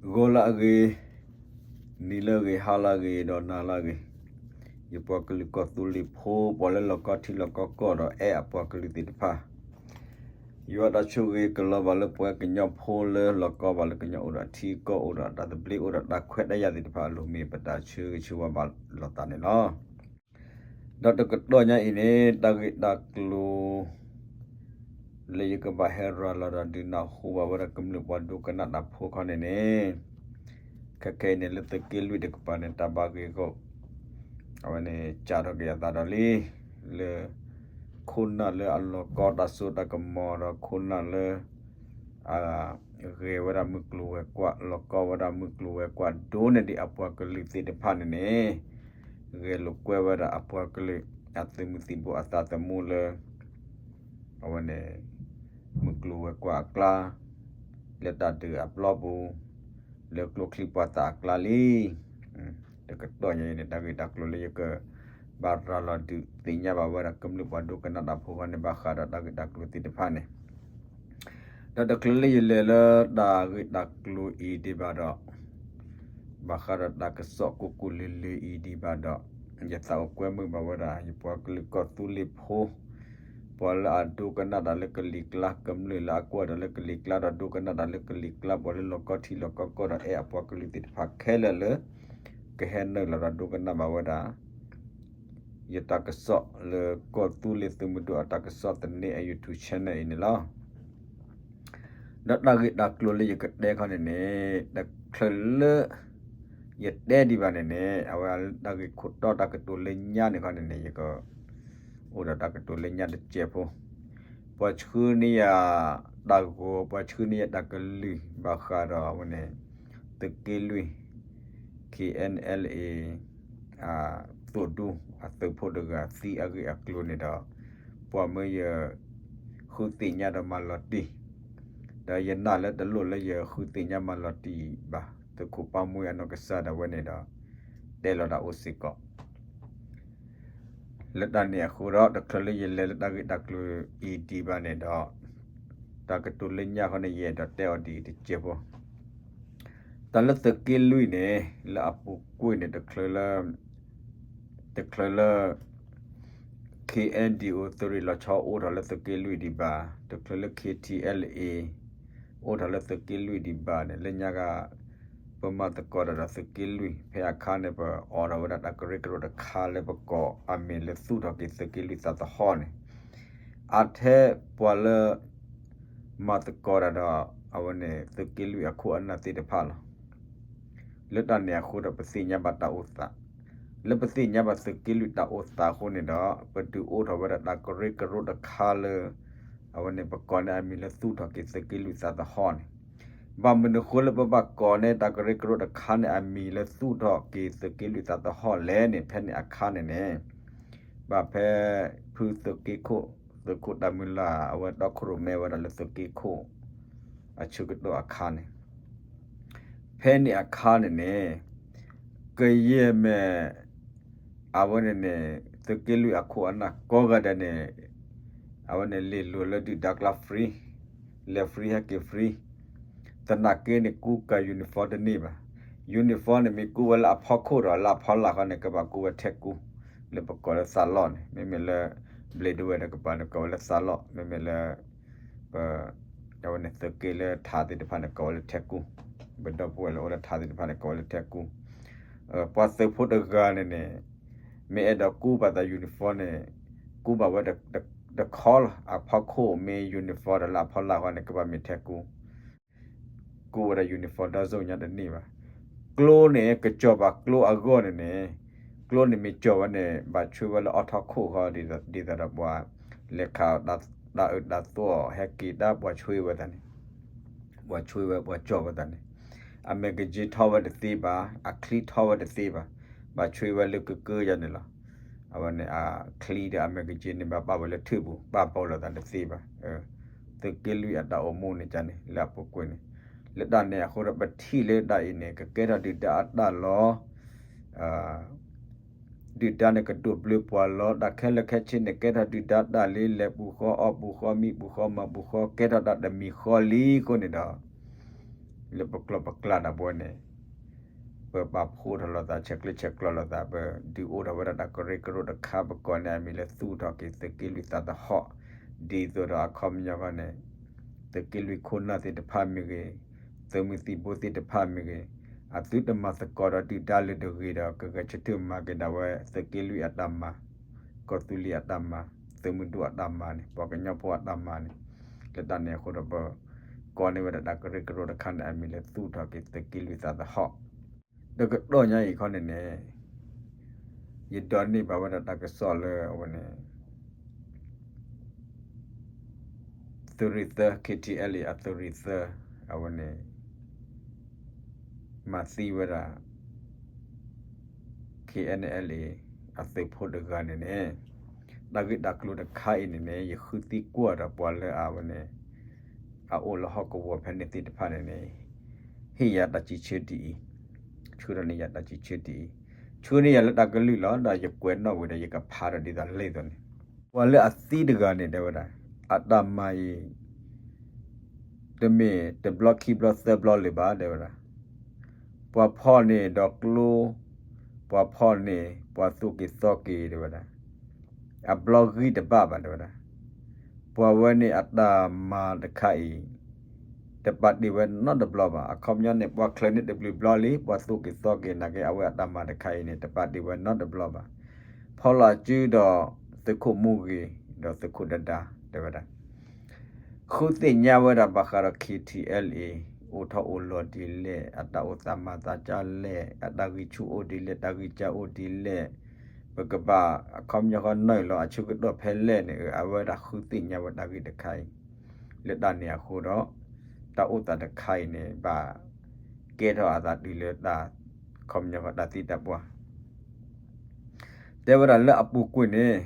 ဂီၤလၢအဂ့ၤ, နံၤလၢအဂ့ၤ, ဟါလၢအဂ့ၤ, ဒီးနၤလၢအဂ့ၤ, ယပှၤကလုာ်ကီၢ်သူလ့ၤဖိ ပှၤလၢလီၢ်ကီၢ်ထံလီၢ်ကီၢ်ကီၢ်ဒီးအဲၣ်အပှၤကလုာ်သ့ၣ်တဖၣ်, ယွၤတၢ်ဆိၣ်ဂ့ၤကလီၤဘၣ်လၢပှၤကညီဖိလၢလီၢ်ကီၢ်ဘၣ်လၢကညီအိၣ်ဒီးထံကီၢ်အိၣ်ဒီးတၢ်သဘျ့အိၣ်ဒီးတၢ်ခွဲးတၢ်ယာ်သ့ၣ်တဖၣ်အလိၤ မ့ၢ်ပတၢ်ဆၢဂ့ၤဆၢဝါဘၣ်လိာ်သးန့ၣ်လီၤ. ဒီးတကတီၢ်ညါအံၤန့ၣ် တၢ်ဂ့ၢ်တၢ်ကျိၤ လၢယကဘၣ်ဟဲရၤလီၤဒီးဒုးနၢ်ဟူဘၣ်ဝဲဒၣ်ကမျၢၢ်ပှၤဒိကနၣ်တၢ်ဖိခီန့ၣ်န့ၣ်, ခဲခဲအံၤန့ၣ် လၢသုးက့လွံၢ်တကပၤန့ၣ် တၢ်ဘၣ်ဂ့ၢ်ဂီၢ် အဝဲန့ၣ် စးထီၣ်က့ၤအသးဒီးလံ လၢ ခိၣ်နၢ်လၢအလီၤကီတၢ်စိတၢ်ကမီၤဒီးခိၣ်နၢ်လၢ အဂဲၤဝဲဒၣ်မုၢ်ကျိၤဝဲၤကွာ် လီၤကီဝဲဒၣ်မုၢ်ကျိၤဝဲၤကွာ်ဒိၣ်န့ၢ်ဒံးအပှၤကလုာ်သ့ၣ်တဖၣ်န့ၣ်န့ၣ်, ဂဲၤလိာ်ကွဲဝဲဒၣ်အပှၤကလုာ် အသုးမုၢ်သံၣ်ဘိအသးသမူလၢ အဝဲန့ၣ် မုၢ်ကျိၤဝဲၤကွာ်အကျါ, လၢတၢ်ဒုးအပျီပူၤ, လၢကျိချံမျိာ်သၣ်အကျါလံ. တကတီၢ်ညါအံၤန့ၣ် တၢ်ဂ့ၢ်တၢ်ကျိၤလၢယက ဘၣ်ရၤလီၤဒုးသ့ၣ်ညါဘၣ်ဝဲဒၣ်ကမျၢၢ်ပှၤဒိကနၣ်တၢ်ဖိခီန့ၣ် ဘၣ်ဃးဒီးတၢ်ဂ့ၢ်တၢ်ကျိၤသ့ၣ်တဖၣ်န့ၣ်, ဒီးတချုးလၢယလဲၤလၢတၢ်ဂ့ၢ်တၢ်ကျိၤအံၤဒံးဘၣ်ဒီး ဘၣ်ဃးဒီးတၢ်ကစီၣ်ကိၢ်ကိၢ်လၢၤလၢၤအံၤဒံးဘၣ်ဒီး ယသးအိၣ်ကွဲမုာ်ဘၣ်ဝဲဒၣ် ယပှၤကလုာ်ကီၢ်သူလ့ၤဖိ ပှၤလၢအဒိကနၣ်တၢ်လၢကလံၤကျါ ကမျၢၢ်လၢအကွၢ်တၢ်လၢကလံၤကျါဒီးဒိကနၣ်တၢ်လၢကလံၤကျါ ပှၤလၢလီၢ်ကီၢ်ထံလီၢ်ကီၢ်ကီၢ်ဒီးအဲၣ်အပှၤကလုာ်သ့ၣ်တဖၣ်ခဲလၢာ်လၢ ကဟဲနုာ်လီၤဒီးဒိကနၣ်ဘၣ်ဝဲဒၣ် ယတၢ်ကစီၣ်လၢကီၢ်သူလ့ၤသုးမုၢ်ဒိၣ်အတၢ်ကစီၣ်သန့အ YouTube channel အံၤန့ၣ်လီၤ. ဒီးတၢ်ဂ့ၢ်တၢ်ကျိၤလၢယကတဲခီန့ၣ်န့ၣ် တချုးလၢ ယတဲဒံးဘၣ်န့ၣ်န့ၣ် အဝဲတၢ်ဂ့ၢ်ခိၣ်တီတၢ်ကတိၤလၢညါန့ၣ်ခီန့ၣ်န့ၣ် ယက အိၣ်ဒီးတၢ်ကတိၤလၢညါတစဲးဖိ, ပှၤဆှၢန့ၢ်ယၤတၢ်ဂီၤ ပှၤဆှၢန့ၢ်ယၤတၢ်ကလုၢ် ဘၣ်ဃးဒီးအဝဲန့ၣ် သုးက့လွံၢ် KNLA သုးဒူအသုးဖိတဂၤသံအဂ့ၢ်အကျိၤန့ၣ်ဒီး ပှၤမၢယ ဃုသ့ၣ်ညါဒီးမၤလီၤတံၢ်, ဒီးယနာ်လၢတလိၣ်လၢယဃုသ့ၣ်ညါမၤလီၤတံၢ်ဘၣ် သုးခိၣ်ပၢ်မူအနီၢ်ကစၢ်ဒၣ်ဝဲန့ၣ်ဒီး တဲလီၤတၢ်အိၣ်စ့ၢ်ကီး လၢတၢ်န့ၣ်အဃိဒီး တချုးလၢယလဲၤလၢတၢ်ဂ့ၢ်တၢ်ကျိၤအံၤဒံးဘၣ်န့ၣ်ဒီး တၢ်ကတိၤလၢညါခီန့ၣ် ယအဲၣ်ဒိးတဲအီၤဒ်အံၤတစဲးဖိ, တၢ်လၢသုးက့လွံၢ်န့ၣ် လၢအပူၤကွံာ်န့ၣ် တချုးလၢ တချုးလၢ KNDO သုးရ့ၣ်လီၤဆီအိၣ်ထီၣ်လၢသုးက့လွံၢ်ဒံးဘၣ်, တချုးလၢ KTLA အိၣ်ထီၣ်လၢသုးက့လွံၢ်ဒံးဘၣ်န့ၣ် လၢညါက ပမၤသကိးတၢ်ဒီးသုးက့လွံၢ် ဖဲအခါန့ၣ် ပအိးထီၣ်ဝဲဒၣ်တၢ်ကရၢကရိတခါလၢပကိးအမံၤလၢသူၣ်ထီၣ်က့ၤသုးက့လွံၢ်သးသဟီၣ်န့ၣ်, အထဲပှၤလၢ မၤသကိးတၢ်ဒီး အဝဲန့ၣ် သုးက့လွံၢ်အခိၣ်အနၢ်သ့ၣ်တဖၣ်လီၤ. လၢတၢ်န့ၣ်အဃိဒီး ပသ့ၣ်ညါဘၣ်တၢ်အိၣ်သး, လၢပသ့ၣ်ညါဘၣ်သုးက့လွံၢ်တၢ်အိၣ်သးအဃိန့ၣ်ဒီး ပဒုးအိၣ်ထီၣ်ဝဲဒၣ်တၢ်ကရၢကရိတခါလၢ အဝဲန့ၣ် ပကိးန့ၢ်အမံၤလၢသူၣ်ထီၣ်က့ၤသုးက့လွံၢ်သးသဟီၣ်န့ၣ်, ဘၣ်မနုၤအဃိလၢပဘၣ်ကိးန့ၢ်တၢ်ကရၢကရိတခါန့ၣ်အမံၤလၢသူၣ်ထီၣ်က့ၤသုးက့လွံၢ်သးသဟီၣ်လဲၣ်န့ၣ် ဖဲန့ၣ်အခါန့ၣ်န့ၣ် ဘၣ်ဖဲ ဖုသုးက့ခိၣ် သုးခိၣ်တၢ်မုၢ်လၢ် အဝဲတီခိၣ်ရိၣ်မဲဝဲဒၣ်လၢသုးက့ခိၣ် အဆၢကတီၢ်အခါန့ၣ်, ဖဲန့ၣ်အခါန့ၣ်န့ၣ် ကယဲၢ်မ့ၢ် အဝဲန့ၣ်န့ၣ် သုးက့လွံၢ်အခိၣ်အနၢ်ကိးဂၤဒဲးန့ၣ် အဝဲန့ၣ်လ့ၢ်လိၤလၢဒုၣ်ဒါကျါ free, လဲၤ free ဟဲက့ၤ free, သနာ်က့န့ၣ် ကူကၤ uniform တန့ၢ်ဘၣ်. uniform န့ၣ်မ့ၢ်ကူဝဲလၢအဖီခိၣ်ဒီး လၢအဖီလာ်ဃီန့ၣ် ကဘၣ်ကူဝဲထဲကူ, လၢပကိးလၢသးလီၢ်န့ၣ် မ့မ့ၢ်လၢ ဘျ့ဒဝဲၢ်တကပၤန့ၣ် ကိးဝဲလၢသးလီၢ်, မ့မ့ၢ်လၢ ပ အဝဲန့ၣ်သုးက့လၢထးသ့ၣ်တဖၣ်န့ၣ် ကိးဝဲလၢထဲကူ, ပဒီပုၢ်ဝဲၢ်လၢအိၣ်လၢထးသ့ၣ်တဖၣ်န့ၣ် ကိးဝဲလၢထဲကူ, ပှၤသုးဖိတဂၤန့ၣ်န့ၣ် မ့ၢ်အဲၣ်ဒိးကူဘၣ်သး uniform န့ၣ် ကူဘၣ်ဝဲတခီလီၤ. အဖီခိၣ်မ့ၢ် uniform ဒီးလၢအဖီလာ်ဃီန့ၣ် ကဘၣ်မ့ၢ်ထဲကူ ကူဝဲဒၣ် uniform ဒီစိၤညါတန့ၢ်ဘၣ်. ကျိန့ၣ် ကကၠီၤဘၣ်ကျိအဂီၢ်န့ၣ်န့ၣ်, ကျိန့ၣ်မ့ၢ်ကၠီၤဝဲန့ၣ် ဘၣ်ဆွ့ဝဲလၢအီထီၣ်ခိၣ်ဃီ ဒ်သိးဒီးပှၤ လဲၤခးတၢ်အၢတၢ်သီ ဟဲက့ၤတၢ် ပှၤဆွ့ဝဲသးန့ၣ်, ပှၤဆွ့ဝဲ ပှၤကၠီၤဝဲသးန့ၣ်, အမဲာ်ကက့ထီၣ်ဝဲတသ့ဘၣ်, အချံထီၣ်ဝဲတသ့ဘၣ်, ဘၣ်ဆွ့ဝဲလၢကကၢယါန့ၣ်လီၤ. အဝဲန့ၣ် အချံဒီးအမဲာ်ကက့န့ၣ် ဘၣ်ပာ်ဝဲလၢထုးပူၤ ပာ်ဘီလိာ်သးတသ့ဘၣ်. သုးက့လွံၢ်အတၢ်အိၣ်မူန့ၣ်ကန့ၣ် လၢအပူၤကွံာ်န့ၣ်, လၢတၢ်န့ၣ်အဃိဒီး ပထံၣ်လၢတၢ်အံၤန့ၣ် ကကဲထီၣ်ဒုၣ်ဒါအတၢ်လီၤ. ဒုၣ်ဒါန့ၣ် ကဒိးဘျၢပှၤလီၤ. တၢ်ခဲလၢာ်ခဲဆ့န့ၣ် ကဲထီၣ်ဒုၣ်ဒါတၢ်လံ, လဲၤပူၤဃီ အီၣ်ပူၤဃီ မံပူၤဃီ မၤပူၤဃီ ကဲထီၣ်တၢ်တမံၤဃီလံအဃိန့ၣ်ဒီး လၢပကျိာ်ပကျါဒီးပဝဲန့ၣ် ပပာ်ဖှိၣ်ထီၣ်လိာ်သး ဆဲးကျၢဆဲးကျိးလိာ်သး ပဒုးအိၣ်ထီၣ်ဝဲဒၣ်တၢ်ကရၢကရိတခါ ပကိးန့ၢ်အမံၤလၢ သူၣ်ထီၣ်က့ၤသုးက့လွံၢ်သးသဟီၣ်, ဒ်သိးဒီးအခီပညီဃီန့ၣ် သုးက့လွံၢ်ခိၣ်နၢ်သ့ၣ်တဖၣ်မ့ၢ်ဂ့ၤ, သုးမုၢ်သံၣ်ဘိသ့ၣ်တဖၣ်မ့ၢ်ဂ့ၤ, အသုတမၤသကိးဒီးဒုၣ်ဒါလၢတဂ့ၤဒီး ကဂဲၤဆၢထၢၣ်မၤက့ၤဒၣ်ဝဲသုးက့လွံၢ်အတၢ်မၤ, ကီၢ်သူလ့ၤအတၢ်မၤ, သုးမုၢ်ဒိၣ်အတၢ်မၤန့ၣ် ပှၤကညီဖိအတၢ်မၤန့ၣ်, လၢတၢ်န့ၣ်အဃိဒီး ပကိးန့ၢ်ဝဲဒၣ်တၢ်ကရၢကရိတခါန့ၣ် အမံၤလၢ သူၣ်ထီၣ်က့ၤသုးက့လွံၢ်သးသဟီၣ်. ဒီးကတီၢ်ညါအံၤခီန့ၣ်န့ၣ် ယဒိးန့ၢ်ဘၣ်ဝဲဒၣ်တၢ်ကစီၣ်လၢအဝဲန့ၣ် သုးရ့ၣ်သၢ KTLA အသုးရ့ၣ်သၢ အဝဲန့ၣ် မၤသံဝဲဒၣ် KNLA အသုးဖိတဂၤန့ၣ်န့ၣ်, တၢ်ဂ့ၢ်တၢ်ကျိၤတခါအံၤန့ၣ်န့ၣ် ယဃုသံကွၢ်ဒီးပှၤလၢအဝဲန့ၣ် အအိၣ်လၢဟီၣ်ကဝီၤဖဲန့ၣ်သ့ၣ်တဖၣ်န့ၣ်န့ၣ် ဟ့ၣ်ယၤတၢ်စံးဆၢဒ်အံၤ, ဆှၢထီၣ်န့ၢ်ယၤတၢ်စံးဆၢဒ်အံၤ, ဆှၢန့ၢ်ယၤလၢတၢ်ကလုၢ်လီၤ ဒီးယကွဲးနီၣ်ဝံၤဒီးယကဖးဒီးဒ်သိးလံသိးန့ၣ်, ပှၤလၢအသံတဂၤန့ၣ် တဲဝဲဒၣ် အတၢ်မၤအံၤ တမ့ၢ်တဘျီခံဘျီသၢဘျီလၢၤဘၣ် တဲဝဲဒၣ်, ပှၤဖီၣ်န့ၢ်ဒီးကျိ, ပှၤဖီၣ်န့ၢ် ပှၤသိၣ်က့ၤသီက့ၤ တဲဝဲဒၣ်, အဘျီဂံၢ်တဘၣ်ဘၣ် တဲဝဲဒၣ်, ပှၤဝဲန့ၣ်အတၢ်မၤတခါအံၤ တပာ်တ့ၢ်ဝဲနီတဘျီဘၣ်. အခီပညီန့ၣ် ပှၤချၢန့ၢ်တဘျုးဘျီလံ ပှၤသိၣ်က့ၤသီက့ၤ နာ်က့အဝဲအတၢ်မၤတခါအံၤန့ၣ် တပာ်တ့ၢ်ဝဲနီတဘျီဘၣ်. ဖီၣ်လီၤစုဒီးသုးခိၣ်မူဂ့ၤ ဒီးသုးခိၣ်ဒဒါ တဲဝဲဒၣ် ဃုသ့ၣ်ညါဝဲဒၣ်ဘၣ်ဃးဒီး KTLA အိၣ်ထီၣ်အိၣ်လီၤဒ်လဲၣ်, အတၢ်အိၣ်သးမၤသးဒ်လဲၣ်, အတၢ်ဂံၢ်ဆူၣ်အိၣ်ဒ်လဲၣ်, တၢ်ဂံၢ်စၢ်အိၣ်ဒ်လဲၣ်, ပကဘၣ်အခီပညီဃီနုာ်လီၤအဆၢကတီၢ်ဖဲလဲၣ်န့ၣ် အဝဲဒၣ်ဃုသ့ၣ်ညါဝဲတၢ်ဂ့ၢ်တခါအံၤ, လၢတၢ်န့ၣ်အဃိဒီး တၢ်အိၣ်သးတခါအံၤန့ၣ် ဘၣ်ကဲထီၣ်အသးတုၤလၢတၢ် အခီပညီဃီတၢ်သံတၢ်ပှၢ် တဲဝဲဒၣ်လၢအပူၤကွံာ်န့ၣ်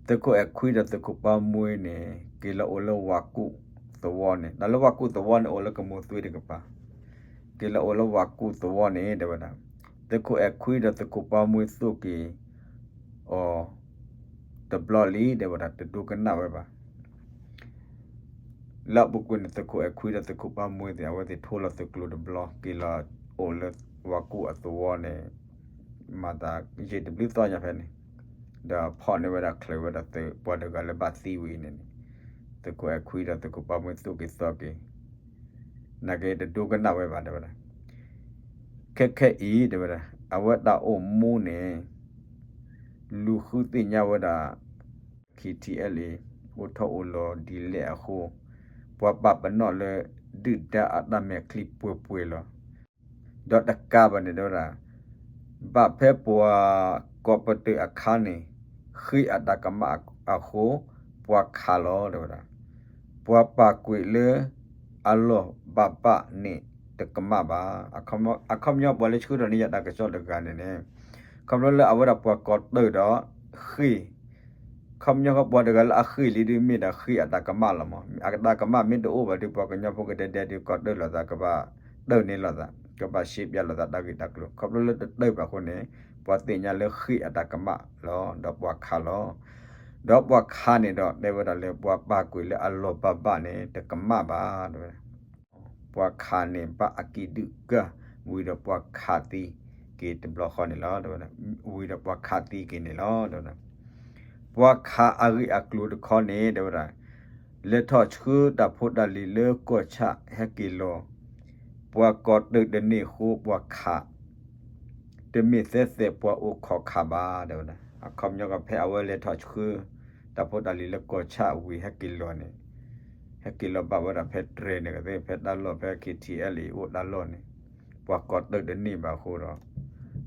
သုးခိၣ်အဲၣ်ခွံဒီးသုးခိၣ်ပၢ်မှံန့ၣ် က့ၤလီၤအိၣ်လၢဝၤကူၣ်သဝီန့ၣ်, တၢ်လၢဝၤကူၣ်သဝီန့ၣ် အိၣ်လၢကမိၢ်သွ့တကပၤ, က့ၤလီၤအိၣ်လၢဝၤကူၣ်သဝီန့ၣ် တဲဝဲဒၣ် သုးခိၣ်အဲၣ်ခွံဒီးသုးခိၣ်ပၢ်မှံသိၣ်က့ၤအီၤ တဘျီလံ တဲဝဲဒၣ် တဒိကနၣ်ဝဲဘၣ် လၢအပူၤကွံာ်န့ၣ် သုးခိၣ်အဲၣ်ခွံဒီးသုးခိၣ်ပၢ်မှံသ့ၣ် အဝဲသ့ၣ်ထိလီၤသုးကျိၤတဘျီ က့ၤလီၤအိၣ်လၢဝၤကူၣ်အသဝီန့ၣ် မၤသးယံာ်တဘျုးသီညါဖဲန့ၣ်, ဒီးဖီၣ်န့ၢ်ဝဲဒၣ်ချုးဝဲဒၣ်ပှၤတဂၤလၢဘၣ်သံဝံၤအံၤန့ၣ်န့ၣ်, သုးခိၣ်အဲၣ်ခွံဒီးသုးခိၣ်ပၢ်မှံသိၣ်က့ၤသီက့ၤ နာ်က့တဒိကနၣ်ဝဲဘၣ် တဲဝဲဒၣ် ခဲခဲအံၤ တဲဝဲဒၣ် အဝဲတၢ်အိၣ်မူန့ၣ် လူၤဃုသ့ၣ်ညါဝဲဒၣ် KTLA အိၣ်ထီၣ်အိၣ်လီၤဒ်လဲၣ်အဃိ, ပှၤပာ်ပနီၣ်လၢ ဒုၣ်ဒါအတၢ်မဲာ်ချံပှဲၤပှဲၤလီၤ. ဒီးတကးဘၣ်န့ၣ် တဲဝဲဒၣ် ဘၣ်ဖဲပှၤကိးပတုာ်အခါန့ၣ် ဃ့အတၢ်ကမၣ်အဃိ ပှၤခးလီၤ တဲဝဲဒၣ် ပှၤပာ်ကွံာ်လၢအလီၢ်ဘၣ်ဘၣ်န့ၣ် တကမၣ်ဘၣ်. အခီပညီပှၤလၢဆှၢထီၣ်န့ၢ်ယၤတၢ်ကစီၣ်တဂၤန့ၣ်န့ၣ် ခီဖျိလၢအဝဲဒၣ်ပှၤကိးတၢၢ်ဒီးဃ့ၢ်, ခီပညီဃီပှၤတဂၤလၢအဃ့ၢ်လံဒုးမ့ၢ်ဒၣ်ဃ့ၢ်အတၢ်ကမၣ်လီၤမး. အတၢ်ကမၣ်မ့ၢ်တအိၣ်ဘၣ်ဒီး ပှၤကညီဖိကဒဲဒဲဒီး ကိးတၢၢ်လိာ်သး ကဘၣ်တၢၢ်န့ၢ်လိာ်သး ကဘၣ်ရှဲပၠးလိာ်သးတၢ်ဂ့ၢ်တၢ်ကျိၤ. ခီဖျိလၢတတၢၢ်ဘၣ်အဃိန့ၣ် ပှၤသ့ၣ်ညါလၢဃ့ၢ်အတၢ်ကမၣ်လီၤ ဒီးပှၤခးလီၤ. ဒီးပှၤခးန့ၣ်ဒီး တဲဝဲဒၣ်လၢပှၤပာ်ကွံာ်လၢအလီၢ်ဘၣ်ဘၣ်န့ၣ် တကမၣ်ဘၣ် တဲဝဲဒၣ် ပှၤခးန့ၣ်ဘၣ်အကံၣ်ဒုၣ်ကၢ် ဝံၤဒီးပှၤခးသံက့ၤတဘျီဃီန့ၣ်လီၤ. ဝံၤဒီးပှၤခးသံက့ၤန့ၣ်လီၤ. ပှၤခးအဂ့ၢ်အကျိၤတခီန့ၣ် တဲဝဲဒၣ် လဲၤထီၣ်ဆှၢတၢ်ဖိတၢ်လံၤလၢကီၢ်ဆၣ်ဟဲက့ၤလီၤ, ပှၤကိးတၢၢ်တန့ၢ်အဃိပှၤခး တမ့ၢ်သဲသဲပှၤအိၣ်ခိးခးဘၣ် တဲဝဲဒၣ်. အခီပညီကီး ဖဲအဝဲလဲၤထီၣ်ဆှၢ တၢ်ဖိတၢ်လံၤလၢကီၢ်ဆၣ်ဝံၤဟဲက့ၤလီၤန့ၣ်, ဟဲက့ၤလီၤဘၣ်ဝဲဒၣ်ဖဲတြဲၤန့ၣ်ကသ့ၣ် ဖဲတၢ်လီၢ်ဖဲ KTLA အိၣ်တၢ်လီၢ်န့ၣ်, ပှၤကိးတၢၢ်တန့ၢ်ဘၣ်အဃိဒီး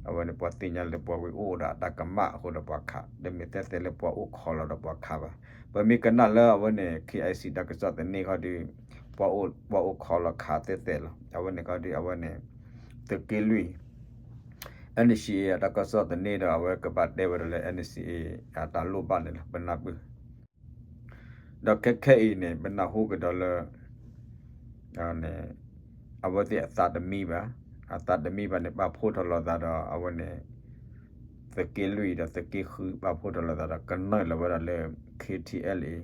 အဝဲန့ၣ်ပှၤသ့ၣ်ညါလၢပှၤဝံၤအိၣ်ဒီးအတၢ်ကမၣ်အဃိဒီးပှၤခး, တမ့ၢ်သဲသဲလၢပှၤအိၣ်ခိးလီၤဒီးပှၤခးဘၣ်. ပမ့ၢ်ကနၣ်လၢအဝဲန့ၣ် KIC တၢ်ကစီၣ်သန့ခီဒီး ပှၤအိၣ်ခိးလီၤခးသဲသဲလီၤ. အဝဲန့ၣ်ခီဒီး အဝဲန့ၣ် သုးက့လွံၢ် NCA အတၢ်ကစီၣ်သန့ဒီး အဝဲကဘၣ်တဲဝဲဒၣ်လၢ NCA အတၢ်လိၣ်ဘၣ်န့ၣ်လီၤ ပနၢ်ပၢၢ်. ဒီးခဲခဲအံၤန့ၣ် ပနၢ်ဟူကဒီးလၢ အဝဲသ့ၣ်အသးတမံဘၣ်, အသးတမံဘၣ်န့ၣ် ပာ်ဖှိၣ်ထီၣ်လိာ်သးဒီးအဝဲန့ၣ် သုးက့လွံၢ်ဒီးသုးက့ဃု ပာ်ဖှိၣ်ထီၣ်လိာ်သးဒီး ကနုာ်လီၤဝဲဒၣ်လၢ KTLA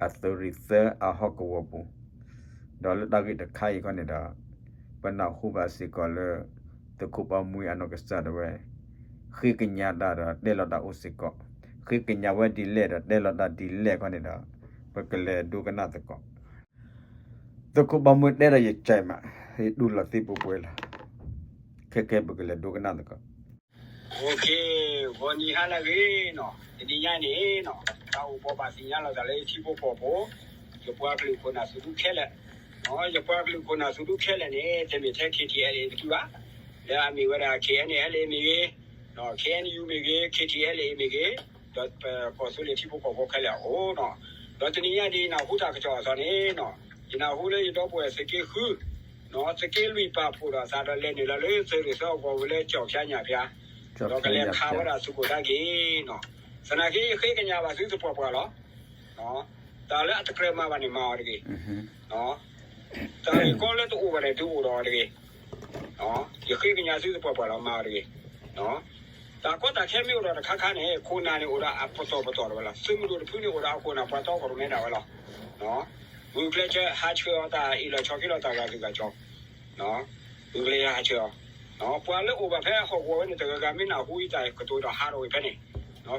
အသုးရ့ၣ်သၢအဟီၣ်ကဝီၤပူၤ, ဒီးလၢတၢ်ဂ့ၢ်တခါအံၤခီန့ၣ်ဒီး ပနၢ်ဟူဘၣ်စ့ၢ်ကီးလၢ သုးခိၣ်ဘီမွဲအနီၢ်ကစၢ်ဒၣ်ဝဲ ဃ့ကညးတၢ်ဒီးတဲလီၤတၢ်အိၣ်စ့ၢ်ကီး, ဃ့ကညးဝဲဒ်လဲၣ်ဒီးတဲလီၤတၢ်ဒ်လဲၣ်ခီန့ၣ်ဒီး ပကလဲၤဒိကနၣ်သကိး. သုးခိၣ်ဘီမွဲတဲဒီးယကဲမး, ယတူၢ်လိာ်သ့ပှဲၤပှဲၤလီၤ. ခဲကဲပကလဲၤဒိကနၣ်သကိး. ဂီၤနံၤဟါလၢအဂ့ၤနီၤ, တနံၤညါန့ၣ်နီၤ, တၢ်အိၣ်ဘှီဘၣ်သ့ၣ်ညါလိာ်သးလၢထံဖိကီၢ်ဖိ, ယပှၤကလုာ်ခိၣ်နၢ်သုးဒူခဲလၢာ်, ယပှၤကလုာ်ခိၣ်နၢ်သုးဒူခဲလၢာ်န့ၣ် တမ့ၢ်ထဲ K T L A တဖုဘၣ်, လၢအမ့ၢ်ဝဲဒၣ် K N A L A မ့ၢ်ဂ့ၤ, K N U မ့ၢ်ဂ့ၤ, K T L A မ့ၢ်ဂ့ၤ, ဒီးပကီၢ်သူလ့ၤထံဖိကီၢ်ဖိခဲလၢာ်အအိၣ်နီၤ, ဒီးတနံၤညါဒ်နၢ်ဟူတၢ်ကစီၣ်အသိးန့ၣ်နီၤ, ယနၢ်ဟူလၢယဒီပုၢ်ဝဲၢ်သုးက့ဃု သုးက့လွံၢ်ပာ်ဖှိၣ်ဒီးသးဒီးလဲၤနုာ်လီၤလၢသုးရ့ၣ်သၢအဂီၤဝံၤလၢကၠီၣ်ဖၠါညၣ်ဖၠါ, ဒီးကလဲၤခးဝဲဒၣ်သုးခိၣ်ဒါက့ၤနီၤ, သနာ်က့ယဃ့ကညးဘၣ်သုသပှၢ်ပှၢ်လီၤ. တၢ်လၢအတကြၢးမၤဘၣ်န့ၣ်မၤအီၤတဂ့ၤ. တၢ်ဂ့ၢ်ကီလၢတအိၣ်ဘၣ်န့ၣ် သုအိၣ်ဒီးအီၤတဂ့ၤ. ယဃ့ကညးသုသပှၢ်ပှၢ်လီၤ မၤအီၤတဂ့ၤ. တၢ်ကီတၢ်ခဲမ့ၢ်အိၣ်ဒီးတခါခါန့ၣ် ခိၣ်နၢ်န့ၣ်အိၣ်ဒီးအပတီၢ်ပတီၢ်တဝဲလီၤ. သုးမုၢ်ဒိၣ်တဖုန့ၣ်အိၣ်ဒီးအခိၣ်နၢ် ပှၤတီခိၣ်ရိၣ်မဲဒၣ်ဝဲလီၤ. ဂုာ်ကျဲးစၢးဟးဆှဲးအီၤ တၢ်အ့ၣ်လိာ်ဆိးက့လိာ်တၢ်ဂၤဂ့ၤဂၤကၠီ ဂုာ်ကျဲးစၢးဟးဆှဲးအီၤ. ပှၤလၢအိၣ်ဘၣ်ဖဲဟီၣ်ကဝီၤဝဲန့ၣ် တဂၤဂၤမ့ၢ်နၢ်ဟူအံၤတၢ်ကတိၤဒီးဟးထီၣ်ဝံၤဖဲန့ၣ်,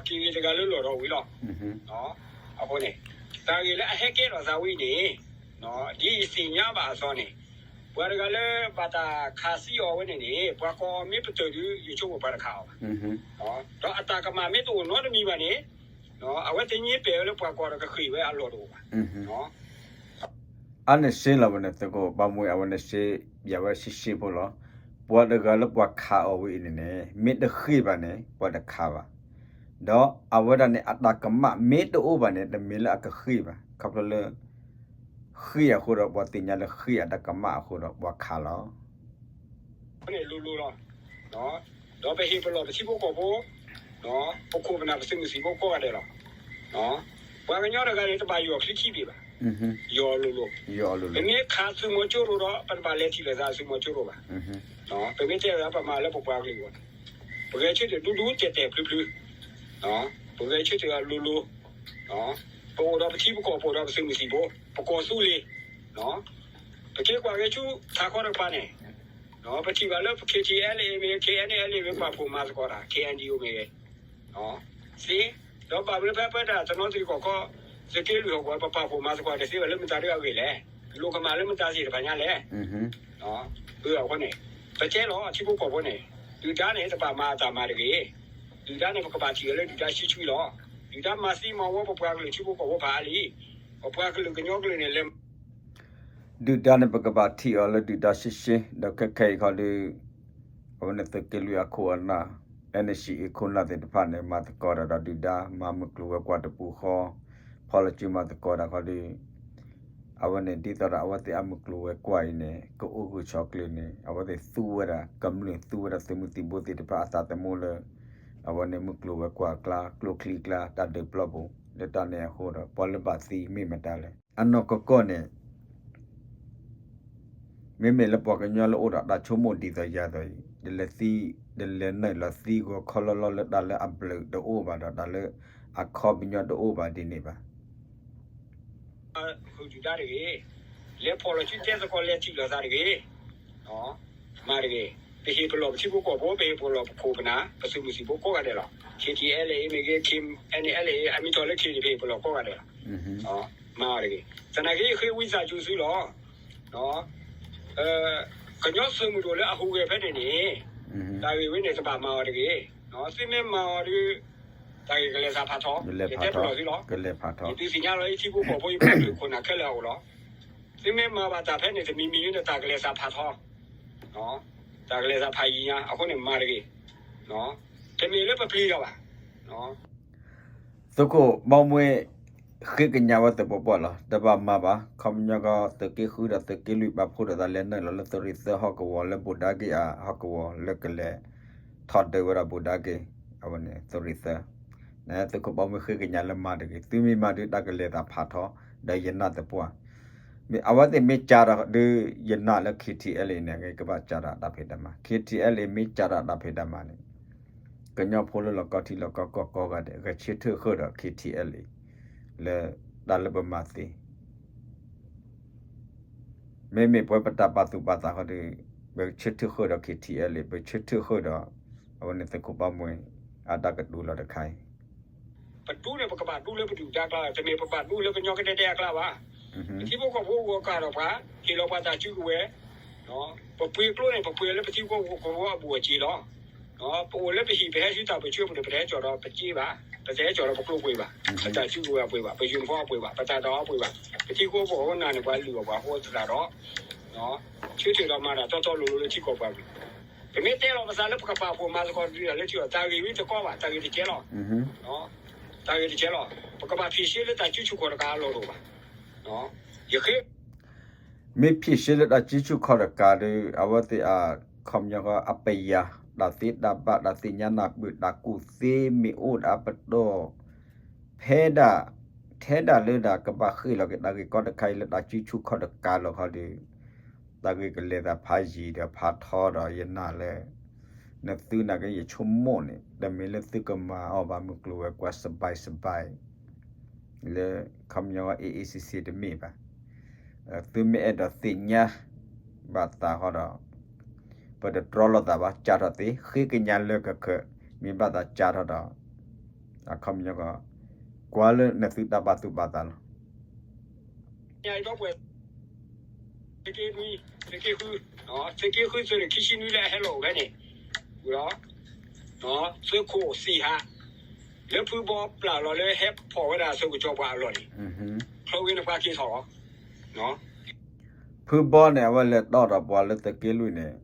က့ၤဂ့ၤတဂၤလၢလီၢ်ဒီးဝံၤလီၤ. အဃိန့ၣ် တၢ်ဂ့ၢ်လၢအဟဲကဲထီၣ်သးဝံၤန့ၣ် ဒ်ယသ့ၣ်ညါဘၣ်အသိးန့ၣ် ပှၤတဂၤလၢဘၣ်တၢ်ခးသံအီၤဝဲန့ၣ်န့ၣ် ပှၤကိးအီၤမ့ၢ်ပတုာ်ဒီး ယဆိကမိၣ်ပှၤတခးအီၤဘၣ်. ဒီးအတၢ်ကမၣ်မ့ၢ်တအိၣ်နီတမံၤဘၣ်န့ၣ် အဝဲတညိကွံာ်ဝဲလၢပှၤကိးဒီးကဃ့ၢ်ဝဲအလီၢ်တအိၣ်ဘၣ်. အါန့ၣ်စ့လီၤဝဲန့ၣ် သုးခိၣ်ဘီမွဲ အဝဲန့ၣ်စ့ ပျးဝဲရှဲရှဲဖိလီၤ. ပှၤတဂၤလၢပှၤခးအီၤဝဲအံၤန့ၣ်န့ၣ် မ့ၢ်တဃ့ၢ်ဘၣ်န့ၣ် ပှၤတခးဘၣ်. ဒီးအဝဲဒၣ်န့ၣ် အတၢ်ကမၣ်မ့ၢ်တအိၣ်ဘၣ်န့ၣ် တမ့ၢ်လၢအကဃ့ၢ်ဘၣ်. ခီဖျိလၢ ဃ့ၢ်အဃိဒီး ပှၤသ့ၣ်ညါလၢဃ့ၢ်အတၢ်ကမၣ်အဃိဒီး ပှၤခးလီၤ. န့ၣ်လိၤလိၤလီၤ. ဒီးပဟ့ၣ်ပလီၢ်ပထံဖိကီၢ်ဖိ, ပခိၣ်ပနၢ်ပသုးမုၢ်သံၣ်ဘိကိးဂၤဒဲးလီၤ. ပှၤကညီတဂၤန့ၣ် တဘၣ်ယီၢ်ချံခံဘ့ၣ်ဘၣ်. ယီၢ်လိၤလိၤ. ပမ့ၢ်ခးသုးမီၤကၠိရိၤဒီး ပတဘၣ်လဲၤထံၣ်လိာ်သးသုးမီၤကၠိရိၤဘၣ်. ပမ့ၢ်တဲဝဲဒၣ်ပမၤလၢပပှၤကလုာ်အဂီၢ်န့ၣ် ပဂဲၤဆၢထၢၣ်ဒူဒူတဲာ်တဲာ်ဖျုးဖျုး, ပဂဲၤဆၢထၢၣ်အလိၤလိၤ, ပအိၣ်ဒီးပထံပကီၢ် ပအိၣ်ဒီးပသုးမုၢ်သံၣ်ဘိ ပကီၢ်သူလ့ၤ, ပက့ၤကွၢ်ဂဲၤဆူထးခီတကပၤန့ၣ်, ပထံၣ်ဘၣ်လၢ K T L A မ့ၢ်ဂ့ၤ K N A L A မ့ၢ်ပာ်ဖှိၣ်မၤသကိးတၢ် K N D O မ့ၢ်ဂ့ၤ, သ့, ဒီးဘၣ်မနုၤဖဲပဝဲဒၣ်တနီသရံၣ်ကီၢ်ခီ သုးက့လွံၢ်ဟီၣ်ကဝီၤ ပပာ်ဖှိၣ်မၤသကိးတသ့ဘၣ်လၢမတၤဒုအဂ့ၢ်လဲၣ်, လိၣ်ကမၣ်လၢမတၤသ့ၣ်တဖၣ်ညါလဲၣ်. အဃိန့ၣ် ပတဲလီၤထံဖိကီၢ်ဖိန့ၣ် ဒုၣ်ဒါန့ၣ် တဘၣ်မၤအတၢ်မၤတဂ့ၤ, ဒုၣ်ဒါန့ၣ် ပကဘၣ်ထံၣ်အီၤလၢဒုၣ်ဒါဆှံဆှံလီၤ. ဒုၣ်ဒါမၤသံမၤဝီပပှၤကလုာ်ထံဖိကီၢ်ဖိဖးအါလံ, ပပှၤကလုာ်ကညီကလုာ်န့ၣ်လဲၤ ဒုၣ်ဒါန့ၣ် ပကဘၣ်ထံၣ်အီၤလၢဒုၣ်ဒါရှဲရှဲ ဒီးခဲခဲအံၤခီဒီး အဝဲန့ၣ်သုးက့လွံၢ်အခိၣ်အနၢ် N C A ခိၣ်နၢ်သ့ၣ်တဖၣ်န့ၣ် မၤသကိးတၢ်ဒီးဒုၣ်ဒါ မၤမုၢ်ကျိၤဝဲၤကွာ်တပူၤဃီ, ဖီလီၤစုမၤသကိးတၢ်ခီဒီး အဝဲန့ၣ် ဒ်သိးဒီးအဝဲသ့ၣ်အမုၢ်ကျိၤဝဲၤကွာ်အံၤန့ၣ် ကအိၣ်ဂၢၢ်ဆိးကျၢၤန့ၣ် အဝဲသ့ၣ်သူဝဲဒၣ် ကမျၢၢ်သူဝဲဒၣ်သုးမုၢ်သံၣ်ဘိသ့ၣ်တဖၣ်အသးသမူလၢ အဝဲန့ၣ်မုၢ်ကျိၤဝဲၤကွာ်အကျါ ကျိချံအကျါ တၢ်ဒုးပျီပူၤ လၢတၢ်န့ၣ်အဃိဒီး ပှၤလၢဘၣ်သံမ့ၢ်မတၤလဲၣ်. အနီၢ်ကီၢ်ကီၢ်န့ၣ် မ့မ့ၢ်လၢပှၤကညီလၢအိၣ်ဒီးတၢ်ဆိကမိၣ်ဒ်သိးယၤသိးအံၤ တလဲၤသံ တလဲၤနုာ်လီၤသံဂီၤခီလီၤလီၤလၢတၢ်လၢအဘျုးတအိၣ်ဘၣ်ဒီး တၢ်လၢအခီပညီတအိၣ်ဘၣ်ဒ်န့ၣ်ဘၣ်. ဃုာ်ဒုၣ်ဒါတဂ့ၤ, လဲၤဖီၣ်လီၤစုတဲသကိးလဲၤထံၣ်လိာ်သးတဂ့ၤ, မၤတဂ့ၤ, ပဟ့ၣ်ပလီၢ်ပထံဖိကီၢ်ဖိ ပဟ့ၣ်ပလီၢ်ပခိၣ်ပနၢ် ပသုးမုၢ်သံၣ်ဘိကိးဂၤဒဲးလီၤ. K T L A မ့ၢ်ဂ့ၤ K N A L A အမ့ၢ်ထီၣ်လၢ K န့ၣ် ပဟ့ၣ်ပလီၢ်ကိးဂၤဒဲးလီၤ. မၤအီၤတဂ့ၤ. သနာ်က့ ယဃ့ဝံသးစူၤသုလီၤ. ကညီသုးမုၢ်ဒိၣ်လၢအဟူးဂဲၤဖဲန့ၣ်န့ၣ် တၢ်ဂ့ၢ်ဝဲန့ၣ် တဘၣ်မၤအီၤတဂ့ၤ. သုမ့ၢ်မၤအီၤဒီး တၢ်ဂ့ၢ်ကလဲၤသးဖးထီ, ယတဲပလီၢ်သုလီၤ. ယဒုးသ့ၣ်ညါလီၤယထံဖိကီၢ်ဖိ ယပှၤကလုာ်ခိၣ်နၢ်ခဲလၢာ်အအိၣ်လီၤ. သုမ့ၢ်မၤဘၣ်တၢ်ဖဲန့ၣ် တမံၤမံၤန့ၣ် တၢ်ကလဲၤသးဖးထီ, တၢ်ကလဲၤသးဖးယံၤညါ အဃိန့ၣ်မၤတဂ့ၤ. တမ့ၢ်လၢပပျံၤတၢ်ဘၣ်. သုးခိၣ်ဘီမွဲ ဃ့ကညးဝဲသပှၢ်ပှၢ်လီၤ. တဘၣ်မၤဘၣ်. ခီပညီကီး သုးက့ဃုဒီးသုးက့လွံၢ်ပာ်ဖှိၣ်ဒီးသးလဲၤနုာ်လီၤလၢ သုးရ့ၣ်သၢဟီၣ်ကဝီၤ လၢဘိၣ်ဒါက့ၤအဟီၣ်ကဝီၤ လၢကလဲၤထီၣ်ဒုးဝဲဒၣ်ဘိၣ်ဒါက့ၤ အဝဲန့ၣ် သုးရ့ၣ်သၢ. နသုးခိၣ်ဘီမွဲဃ့ကညးလၢမၤတဂ့ၤ. သုမ့ၢ်မၤဒုး တၢ်ကလဲၤသးဖးထီ ဒီးယနာ်သပှၢ် မ့ၢ်အဝဲသ့ၣ်မ့ၢ်ကးဒီးဒုး ယနာ်လၢ K T L A န့ၣ် ကဘၣ်ကးတၢ်တၢ်ဖံးတၢ်မၤ. K T L A မ့ၢ်ကးတၢ်တၢ်ဖံးတၢ်မၤန့ၣ် ကညီဖိလၢလီၤကီထံလီၤကီကီၢ်ကိးဂၤဒဲး ဂဲၤဆၢထၢၣ်ဃုာ်ဒီး K T L A လၢတၢ်လၢပမၤသ့ မ့မ့ၢ်ပဝဲပတၢ်ပာ်သူၣ်ပာ်သးဃီဒီး ပဆၢထၢၣ်ဃုာ်ဒီး K T L A ပဆၢထၢၣ်ဃုာ်ဒီး အဝဲန့ၣ်သုးခိၣ်ဘီမုၢ် အတၢ်ကတိၤလီၤတခါအံၤ ပဒူန့ၣ် ပကဘၣ်ဒူလၢပဒုၣ်ပဒါအကျါ တမ့ၢ်ပဘၣ်ဒူလၢပညီကဒဲဒဲအကျါဘၣ်. ပထံဖိကီၢ်ဖိဂီၢ်ကးဒီးပှၤ ဟ့ၣ်လီၤပှၤတၢ်စုကဝဲၤ, ပပှ့ၤကျိန့ၣ် ပပှ့ၤလၢပထံဖိကီၢ်ဖိအဘူးအစ့လီၤ. ပအိၣ်လၢပဟံၣ်ပဟဲဆူတၢ်ပၢၢ်ဆၢပူၤန့ၣ် ပတဟဲကၠီၣ်ဒီးပစ့ဘၣ်, ပတဟဲကၠီၣ်ဒီးပကျိပှ့ၤဘၣ်, ပတၢ်စုကဝဲၤအပှ့ၤဘၣ်, ပ uniform အပှ့ၤဘၣ်, ပတၢ်တၢ်အီပှ့ၤဘၣ်, ပထံဖိကီၢ်ဖိအနၢ်န့ၣ် ပှၤလုၢ်အီၣ်ပှၤဃိသတးဒီး ဆၢထၢၣ်ဒီးမၤတၢ်တီတီလိၤလိၤလၢထံကီၢ်ပှၤကလုာ်, ပမ့ၢ်တဲလီၤပသးလၢပကပာ်ဖှိၣ်မၤသကိးတၢ်လၢထံကီၢ် တၢ်ဂ့ၢ်ဝံတကီဘၣ်, တၢ်ဂ့ၢ်တကဲလီၤ, တၢ်ဂ့ၢ်တကဲလီၤ, ပကဘၣ်ဖြေရှင်းလၢတၢ်စုဆူၣ်ခီၣ်တကးအလီၢ်တအိၣ်ဘၣ်. ယဃ့ မ့ၢ်ဖြေရှင်းလၢတၢ်စုဆူၣ်ခီၣ်တကးဒီး အဝဲသ့ၣ်အခီပညီဃီအပယၤ တၢ်သ့တၢ်ဘၣ် တၢ်သ့ၣ်ညါနၢ်ပၢၢ် တၢ်ကူၣ်သ့မ့ၢ်အိၣ်ဒၣ်ပတီၢ် ဖဲဒၣ် ထဲဒၣ်လၢဒၣ်ကဘၣ်ဃ့ၢ်လီၤက့ၤတၢ်ဂ့ၢ်ကီတခါအံၤလၢတၢ်စုဆူၣ်ခီၣ်တကးလီၤခီဒီး တၢ်ဂ့ၢ်ကလဲၤသးဖးယံာ်ဒီးဖးထီဒီးယနာ်လၢ နသုနာ်က့ၤယဆိကမိၣ်န့ၣ် တမ့ၢ်လၢသုကမၤအီၣ်ဘၣ်မုၢ်ကျိၤဝဲၤကွာ်စဘၣ်စဘၣ် လၢခီပညီ အေးအေးဆေးဆေး တမ့ၢ်ဘၣ်. သုမ့ၢ်အဲၣ်ဒိးသ့ၣ်ညါဘၣ်သးဃီဒီး ပတတြီလိာ်သးဘၣ် ကးထီၣ်သ့ ဃ့ကညးလၢကခၢး မ့ၢ်ဘၣ်သးကးထီၣ်ဒီး အခီပညီ ကွၢ်လၢနသုတၢ်ပာ်သူၣ်ပာ်သးလီၤ. သုးက့နွံ, သုးက့ဃု, သုးက့ဃုသုးရ့ၣ်ခံဆံနွံလၢအဟဲလီၤအိၣ်ဖဲန့ၣ်, သုးခိၣ်သံၣ်ဟး လၢဖုဘီပျၢ်လီၤလၢဟဲဖီၣ်ဝဲဒၣ်သုးခိၣ်ကၠီပှၤအလီၢ်န့ၣ်, ချီဝ့န့ၣ်ပှၤက့ၤထီၣ်လီၤ. ဖုဘီန့ၣ် အဝဲလဲၤတီၣ်ဒီးပှၤလၢသုးက့လွံၢ်န့ၣ်,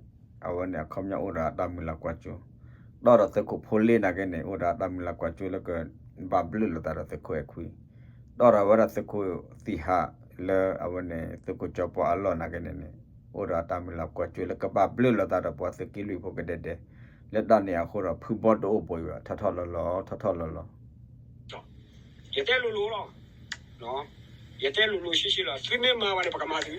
အဝဲန့ၣ်အခီပညီအိၣ်ဒီးအတၢ်မုၢ်လၢ်ကွၢ်စိ, တီၣ်ဒီးသုးခိၣ်ဖိလ့နာ်က့န့ၣ် အိၣ်ဒီးအတၢ်မုၢ်လၢ်ကွၢ်စိလၢကဘၣ်ဘျုးလိာ်သးဒီးသုးခိၣ်အဲၣ်ခွံ, တီၣ်ဒီးဝဲဒၣ်သုးခိၣ်သံၣ်ဟး လၢအဝဲန့ၣ် သုးခိၣ်ကၠီပှၤအလီၢ်နာ်က့န့ၣ်န့ၣ် အိၣ်ဒီးအတၢ်မုၢ်လၢ်ကွၢ်စိလၢကဘၣ်ဘျုးလိာ်သးဒီးပှၤသုးက့လွံၢ်ဖိကဒဲဒဲ, လၢတၢ်န့ၣ်အဃိဒီး ဖုဘီတအိၣ်ဘှံးဘၣ် ထီၣ်ထီၣ်လီၤလီၤ ထီၣ်ထီၣ်လီၤလီၤ. ယတဲလိၤလိၤလီၤ. ယတဲလိၤလိၤဆှံဆှံလီၤ. သုမ့ၢ်မၤဘၣ်န့ၣ် ပကမၤသု,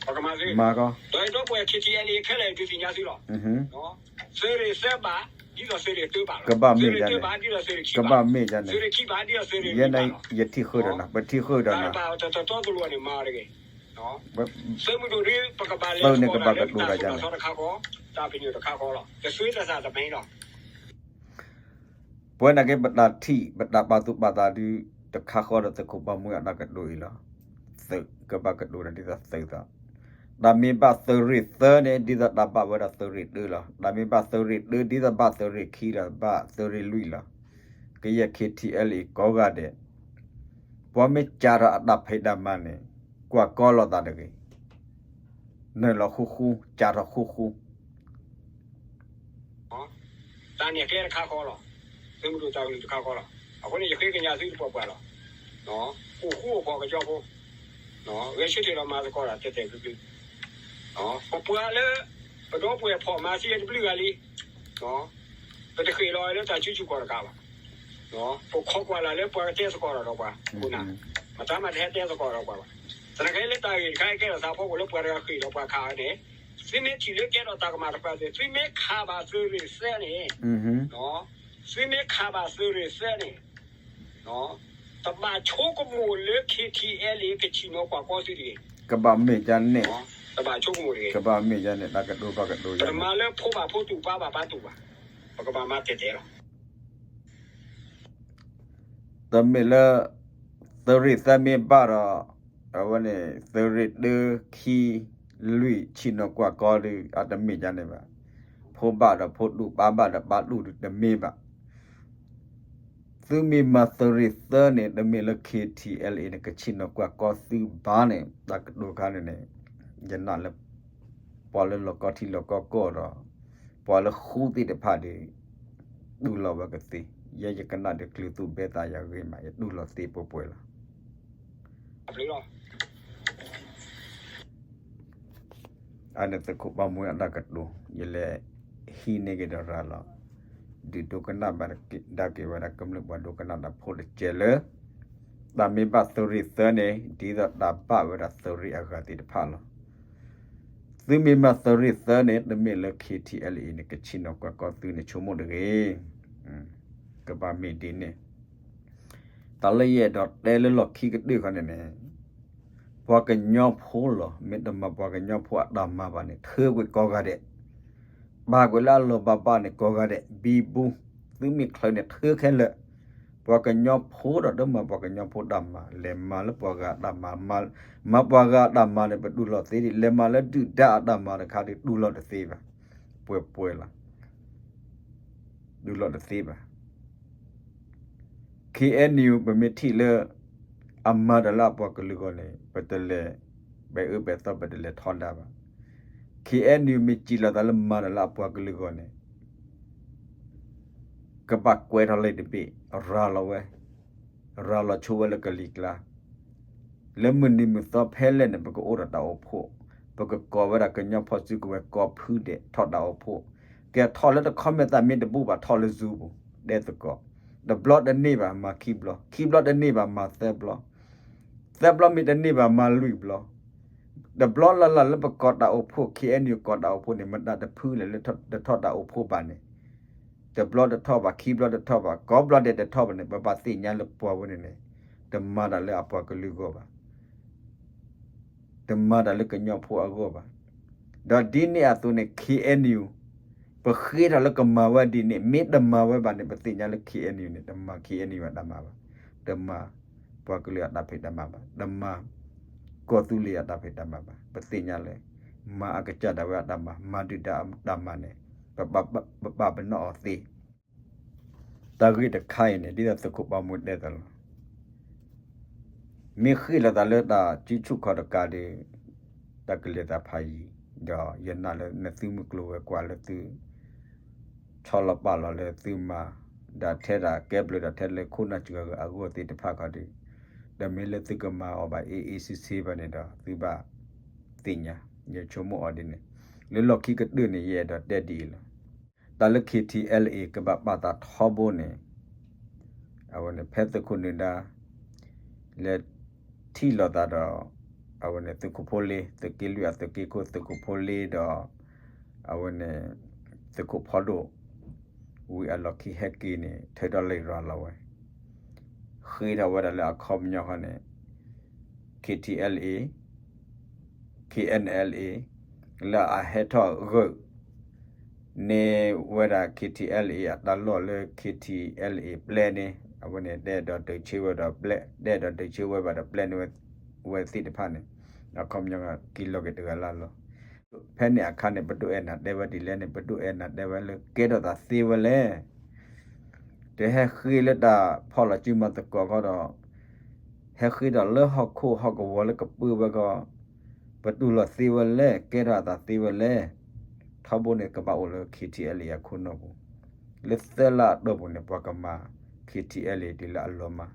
ပကမၤသု, မၤကီ, ဒီးဒီပုၢ်ဝဲၢ် K T L A ခဲလၢာ် ဒုးသ့ၣ်ညါသုလီၤ. သုးရ့ၣ်သၢဘး ဒ်သိးသုးရ့ၣ်တၢဘးလီၤ. သုးရ့ၣ်တၢဘး ဒ်သိးသုးရ့ၣ်ခံဘးလီၤ. သုးရ့ၣ်ခံဘး ဒ်သိးသုးရ့ၣ်လွံၢ်ဘးလီၤ. ယဲန့ၣ်ယထံၣ်ဃုာ်ဒီးနၤ ပထံၣ်ဃုာ်ဒီးနၤ သုးမုၢ်ဒိၣ်ဒ် ပကဘၣ်လဲၤ သုးန့ၣ်ကဘၣ်ကတိၤတၢ်ယဲန့ၣ် တၢ်ပညိၣ်တခါဃီလီၤ. တသွံတသးတမံၤလီၤ. ပဝဲနာ်က့ ပတၢ်ထံၣ် ပတၢ်ပာ်သူၣ်ပာ်သးဒုး တခါဃီဒီးသုးခိၣ်ဘီမုၢ်အတၢ်ကတိၤအံၤလီၤ. သုးကဘၣ်ကတိၤတၢ်ဒ်သိးသုးသး, တၢ်မ့ၢ်ဘၣ်သုးရ့ၣ်သၢန့ၣ် ဒ်သိးတၢ်ဘၣ်ဝဲဒၣ်သုးရ့ၣ်တၢလီၤ. တၢ်မ့ၢ်ဘၣ်သုးရ့ၣ်တၢ ဒ်သိးဘၣ်သုးရ့ၣ်ခံလီၤ ဘၣ်သုးရ့ၣ်လွံၢ်လီၤ. ကယဲၢ် K T L A ကိးဂၤဒဲး ပှၤမ့ၢ်ကးထီၣ်အတၢ်ဖံးတၢ်မၤန့ၣ် ကွၢ်ကီလိာ်သးတဂ့ၤ. နုာ်လီၤဃူဃူ ကးထီၣ်ဃူဃူ တၢ်နဲၣ်ကျဲတခါဃီလီၤ. သုးမုၢ်ဒိၣ်တၢ်ကလုၢ်တခါဃီလီၤ. အဃိန့ၣ် ယဃ့ကညးသုတပှၢ်ပှၢ်လီၤ. အိၣ်ဃူအိၣ်ဖိးကညီဖိ ဂဲၤဆၢထၢၣ်ဒီးမၤသကိးတၢ်တဲာ်တဲာ်ဖျုးဖျုး, ပပှၤလၢ ပဒီပုၢ်ဝဲၢ်ဖီၣ်မၤသံအတဘျုးဂၤလံ, ပတဃ့ၢ်လီၤလၢတၢ်စုဆူၣ်ခီၣ်တကးဘၣ်. ပခိးကွၢ်လၢ်လၢပှၤကတဲသကိးတၢ်ဒီးပှၤ, မတၤမးတဟဲတဲသကိးဒီးပှၤဘၣ်. သနာ်က့လၢတၢ်ဂ့ၢ်တခါအကဲထီၣ်သးဖီခိၣ်လၢပှၤတဂၤဃ့ၢ်ဒီးပှၤခးအီၤန့ၣ်, သုမ့ၢ်ထံၣ်လၢကဲထီၣ်တၢ်ကမၣ်တဖၣ်သ့ၣ် သုမ့ၢ်ခးဘၣ်သုးရ့ၣ်သၢန့ၣ်, သုမ့ၢ်ခးဘၣ်သုးရ့ၣ်သၢန့ၣ် တဘၣ်ဆိကမိၣ်လၢ K T L A ကဆ့ၣ်နီၤကွၢ်ကီသုတဂ့ၤ. ကဘၣ်မ့ၢ်ဒ်န့ၣ်, တဘၣ်ဆိကမိၣ်တဂ့ၤ. ကဘၣ်မ့ၢ်ဒ်န့ၣ် တၢ်ကတိၤဘၣ်ကတိၤယဲန့ၣ်, ပတမၤလၢဖိဘၣ်ဖိတူၢ် ပၢ်ဘၣ်ပၢ်တူၢ်ဘၣ်. ပကဘၣ်မၤတဲာ်တဲာ်လီၤ. တမ့ၢ်လၢ သုးရ့ၣ်သၢမ့ၢ်ဘၣ်ဒီး အဝဲန့ၣ် သုးရ့ၣ်တၢ ခံ လွံၢ် ဆ့ၣ်နီၤကွၢ်ကီဒီး အတမ့ၢ်ဒ်န့ၣ်ဘၣ်. ဖိဘၣ်ဒီးဖိတူၢ် ပၢ်ဘၣ်ဒီးပၢ်တူၢ်ဒီးတမ့ၢ်ဘၣ်. သုမ့ၢ်မၤသုးရ့ၣ်သၢန့ၣ် တမ့ၢ်လၢ K T L A န့ၣ် ကဆ့ၣ်နီၤကွၢ်ကီသုဘၣ်န့ၣ် တၢ်ကတိၤခါန့ၣ်န့ၣ် ယနာ်လၢ ပှၤလၢလီၢ်ကီထံလီၢ်ကီကီၢ်ဒီး ပှၤလၢဃူသ့ၣ်တဖၣ်ဒီး တူၢ်လိာ်ဝဲကသ့, ယဲယကနၣ်ဒီးကျုၢ်သူဘဲသးယၤဂ့ၤမး ယတူၢ်လိာ်သ့ပှဲၤပှဲၤလီၤ. အန့ၣ်သုးခိၣ်ဘီမုၢ်အတၢ်ကတိၤ ယလဲၤဟံးန့ၢ်က့ၤဒီးရၤလီၤ. ဒုးဒိကနၣ်ဘၣ်ဒၣ်က့ၤဝဲဒၣ်ကမျၢၢ်ပှၤဒိကနၣ်တၢ်ဖိတကဲလၢ တၢ်မ့ၢ်ဘၣ်သုးရ့ၣ်သၢန့ၣ် ဒ်သိးတၢ်ဘၣ်ဝဲဒၣ်သုးရ့ၣ်အဂၤသ့ၣ်တဖၣ်လီၤ. သုမ့ၢ်မၤသုးရ့ၣ်သၢန့ၣ် တမ့ၢ်လၢ K T L A န့ၣ် ကဆ့ၣ်နီၤကွၢ်ကီသုန့ၣ် ဆိကမိၣ်တဂ့ၤ. ကဘၣ်မ့ၢ်ဒ်န့ၣ် တၢ်လၢယအဲၣ်ဒိးတဲလၢလီၢ်ခံကတၢၢ်ခီန့ၣ်န့ၣ် ပှၤကညီဖိလီၤ. မ့ၢ်တမၤပှၤကညီဖိအတၢ်မၤဘၣ်န့ၣ် ထုးကွံာ်ကိးဂၤဒဲး, ပာ်ကွံာ်လၢအလီၢ်ဘၣ်ဘၣ်န့ၣ် ကိးဂၤဒဲး, ဘံဘူ, သုမ့ၢ်ချုးန့ၣ် ထုးခဲလၢာ်. ပှၤကညီဖိဒီးတမၤပှၤကညီဖိတၢ်မၤ, လဲၤမၤလၢပှၤဂၤအတၢ်မၤ, မၤပှၤဂၤအတၢ်မၤန့ၣ် ပတူၢ်လိာ်သ့ဒံး, လဲၤမၤလၢဒုၣ်ဒါအတၢ်မၤတခါဒီး တူၢ်လိာ်တသ့ဘၣ်. ပှဲၤပှဲၤလီၤ. တူၢ်လိာ်တသ့ဘၣ်. ခ့ၣ်အဲၣ်ယူၣ် ပမ့ၢ်ထံၣ်လၢ အမၤတၢ်လၢအပှၤကလုာ်ဂီၢ်န့ၣ် ပတလဲၤ, ပအဲၣ်ပဲာ်သီ ပတလဲၤထီဒါဘၣ်. ခ့ၣ်အဲၣ်ယူၣ် မ့ၢ်စံးလီၤသးလၢမၤတၢ်လၢအပှၤကလုာ်ဂီၢ်န့ၣ် ကဘၣ်ကွဲးထီၣ်လံာ်တဘ့ၣ်, ရၤလီၤဝဲ, ရၤလီၤဆိဝဲလၢကလံၤကျါ လၢမုၢ်နံၤမုၢ်သီဖဲလဲၣ်န့ၣ် ပကအိၣ်ဒီးတၢ်အိၣ်ဖှိၣ်, ပကကိးဝဲဒၣ်ကညီဖီၣ်စုကဝဲၤကိးဖုဒဲးထီၣ်တၢ်အိၣ်ဖှိၣ်, ကဲထီၣ်လၢတခီမ့ၢ်သးမ့ၢ်တဘူၣ်ဘၣ်ထီၣ်လၢ Zoom ပူၤ တဲသကိး, တဘျီတန့ၢ်ဘၣ်မၤခံဘျီ, ခံဘျီတန့ၢ်ဘၣ်မၤသၢဘျီ, သၢဘျီမ့ၢ်တန့ၢ်ဘၣ်မၤလွံၢ်ဘျီ, တဘျီလၢ်လၢ်လၢပကိးတၢ်အိၣ်ဖှိၣ် ခ့ၣ်အဲၣ်ယူၣ် ကိးတၢ်အိၣ်ဖှိၣ်န့ၣ် မတၤတဖုလဲၣ်လၢတထီၣ်တၢ်အိၣ်ဖှိၣ်ဘၣ်န့ၣ် တဘျီတထီၣ်ဘၣ်, ခံဘျီတထီၣ်ဘၣ်, ကိးဘျီဒဲးတထီၣ်ဘၣ်န့ၣ် ပဘၣ်သ့ၣ်ညါလၢပှၤဝဲန့ၣ်န့ၣ် တမၤတၢ်လၢအပှၤကလုာ်ဂီၢ်ဘၣ်, တမၤတၢ်လၢကညီဖိအဂီၢ်ဘၣ်. ဒီးဒ်န့ၣ်အသိးန့ၣ် ခ့ၣ်အဲၣ်ယူၣ် ပဃ့ထီၣ်လၢကမၤဝဲဒ်န့ၣ်, မ့ၢ်တမၤဝဲဘၣ်န့ၣ် ပသ့ၣ်ညါလၢ ခ့ၣ်အဲၣ်ယူၣ် န့ၣ် တမၤ ခ့ၣ်အဲၣ်ယူၣ် အတၢ်မၤဘၣ်, တမၤပှၤကလုာ်အတၢ်ဖံးတၢ်မၤဘၣ်, တမၤကီၢ်သူလ့ၤအတၢ်ဖံးတၢ်မၤဘၣ်. ပသ့ၣ်ညါလၢ မၤအကစၢ်ဒၣ်ဝဲအတၢ်မၤ, မၤဒုၣ်ဒါအတၢ်မၤန့ၣ် ပပာ်ပနီၣ်အီၤသ့. တၢ်ဂ့ၢ်တခါအံၤန့ၣ် ဒ်သိးသုးခိၣ်ဘီမုၢ်တဲသးလီၤ. မ့ၢ်ဃ့လိာ်သးလၢတၢ်စုဆူၣ်ခီၣ်တကးဒီး တၢ်ကလဲၤသးဖးယံၤ, ဒီးယနာ်လၢနသုမုၢ်ကျိၤဝဲၤကွာ်လၢသု ဆီလီၤပာ်လီၤလၢသုမၤ ဒီးထဲဒၣ်ကဲဘျုးဒီးထဲလၢခိၣ်နၢ်စှၤဂၤအဂီၢ်သ့ၣ်တဖၣ်ခီဒီး, ဒီးမ့ၢ်လၢသုကမၤအီၤဘၣ်အ့ၣ်အ့ၣ်ဆ့ဆ့ဘၣ်န့ၣ်ဒီး သုဘၣ်သ့ၣ်ညါ, ယဆိကမိၣ်အီၤဒ်န့ၣ်. လၢလီၢ်ခံကတၢၢ်န့ၣ် ယအဲၣ်ဒိးတဲဒ်အံၤလီၤ. တၢ်လၢ ခ့ၣ်ထံၣ်အဲလ်အ့ၣ် ကဘၣ်ပာ်သးထီဘိန့ၣ် အဝဲန့ၣ် ဖဲသုးခိၣ်နၢၤဒါ လဲၤထံၣ်လိာ်သးဒီး အဝဲန့ၣ် သုးခိၣ်ဖိလ့, သုးက့လွံၢ်အသုးက့ခိၣ် သုးခိၣ်ဖိလ့ဒီး အဝဲန့ၣ် သုးခိၣ်ဖီဒိၣ် ဝံၤအလီၢ်ခံဟဲက့ၤန့ၣ် ထုးထီၣ်လံာ်ရၤလီၤဝဲ, ဃ့ထီၣ်ဝဲဒၣ်လၢအခီပညီဃီန့ၣ် ခ့ၣ်ထံၣ်အဲလ်အ့ၣ် ခ့ၣ်အဲၣ်အလ်အ့ၣ် လၢအဟဲထီၣ်ဂုာ်န့ၢ်ဝဲဒၣ် ခ့ၣ်ထံၣ်အဲလ်အ့ၣ် အတၢ်လီၢ်လၢ ခ့ၣ်ထံၣ်အဲလ်အ့ၣ် ပျဲန့ၢ် အဝဲန့ၣ် တအဲၣ်ဒိးဒုးဆၢဝဲဒီးပျဲ, တအဲၣ်ဒိးဒုးဆၢဝဲဘၣ်ဒီးပျဲန့ၢ်ဝဲသ့ၣ်တဖၣ်န့ၣ် အခီပညီက့ၤလီၤက့ၤတဂၤလၢ်လီၤ. ဖဲန့ၣ်အခါန့ၣ် ပဒိၣ်အဲၣ်နၤတဲဝဲဒ်လဲၣ်န့ၣ် ပဒိၣ်အဲၣ်နၤတဲဝဲလၢကဲထီၣ်သးသ့ဝဲလဲၣ် တဟဲဃ့လၢတၢ်ဖီၣ်လီၤစုမၤသကိးခီဒီး ဟဲဃ့ဒီးလၢဟီၣ်ခိၣ်ဟီၣ်ကဝီၤလၢကပၢဝဲခီ, ပတူၢ်လိာ်သ့ဝဲလဲၣ်, ကဲထီၣ်အသးသ့ဝဲလဲၣ်. ထီဘိန့ၣ်ကဘၣ်အိၣ်လၢ ခ့ၣ်ထံၣ်အဲလ်အ့ၣ် အခိၣ်နူာ်ပူၤ, လၢသၢလါအတီၢ်ပူၤန့ၣ် ပှၤကမၤ ခ့ၣ်ထံၣ်အဲလ်အ့ၣ် တုၤလၢအလီၤမၢ်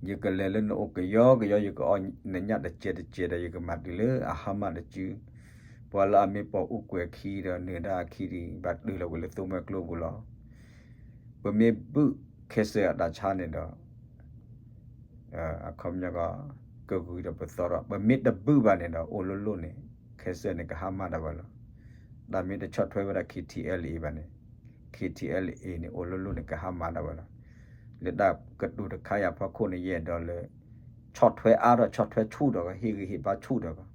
ယကလဲၤလၢနအိၣ်ကယီကယီ, ယကအီၣ်နညၣ်တစဲးတစဲးဒီး ယကမၤတုၤလၢအဟါမၢ်တစု, ပှၤလၢအမ့ၢ်ပိာ်အူကွဲၤခံဒီးနၢၤဒါအခံဒီး ဘၣ်တုၤလီၤဝဲလၢသိမဲာ်ကျိပူၤလီၤ. ပမ့ၢ်ဘုၣ်ခဲစၢၢ်အတၢ်ဆါန့ၣ်ဒီး အခီပညီကီး ကဂုၤဒီးပသီဒီး ပမ့ၢ်တဘုၣ်ဘၣ်န့ၣ်ဒီး အိၣ်လိၣ်လိၣ်န့ၣ် ခဲစၢၢ်န့ၣ် ကဟါမၢ်ဒၣ်ဝဲလီၤ. တၢ်မ့ၢ်တဆီၣ်ထွဲဝဲဒၣ် ခ့ၣ်ထံၣ်အဲလ်အ့ၣ် ဘၣ်န့ၣ် ခ့ၣ်ထံၣ်အဲလ်အ့ၣ် န့ၣ် အိၣ်လိၣ်လိၣ်န့ၣ် ကဟါမၢ်ဒၣ်ဝဲလီၤ. လၢတၢ်ကတိၤတခါအံၤအဖီခိၣ်န့ၣ် ယအဲၣ်ဒိးလၢ ဆီၣ်ထွဲအါထီၣ်ဆီၣ်ထွဲဆူၣ်ဒီး ဟ့ၣ်ဂံၢ်ဟ့ၣ်ဘါဆူၣ်ဒီး